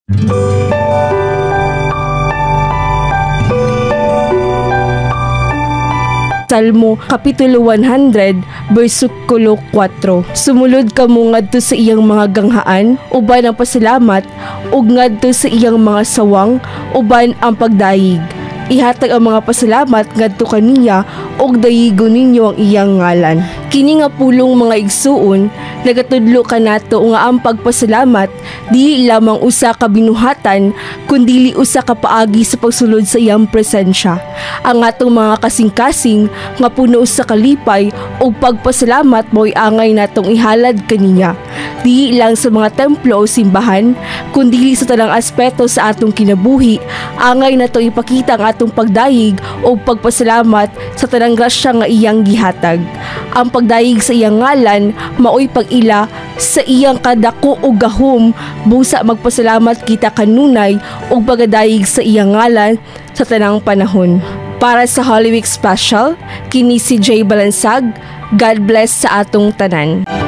Salmo Kapitulo 100 bersikulo 4. Sumulod kamo ngadto sa iyang mga ganghaan uban ang pasalamat ug ngadto sa iyang mga sawang uban ang pagdayeg. Ihatag ang mga pasalamat ngadto kaniya ug dayigon ninyo ang iyang ngalan. Kini nga pulong, mga igsuon, nagatudlo kanato nga ang pagpasalamat dili lamang usa ka binuhatan kundili usa ka paagi sa pagsulod sa iyang presensya. Ang atong mga kasing-kasing nga puno sa kalipay ug pagpasalamat mo'y angay natong ihalad kaniya. Dili lang sa mga templo o simbahan, kundili sa tanang aspeto sa atong kinabuhi, angay nato ipakita ang atong pagdayeg ug pagpasalamat sa tanang grasya nga iyang gihatag. Ang pagdayeg sa iyang ngalan maoy pag-ila sa iyang kadako ug gahom, busa magpasalamat kita kanunay ug pagadayeg sa iyang ngalan sa tanang panahon. Para sa Holy Week Special, kini si Jay Balansag. God bless sa atong tanan.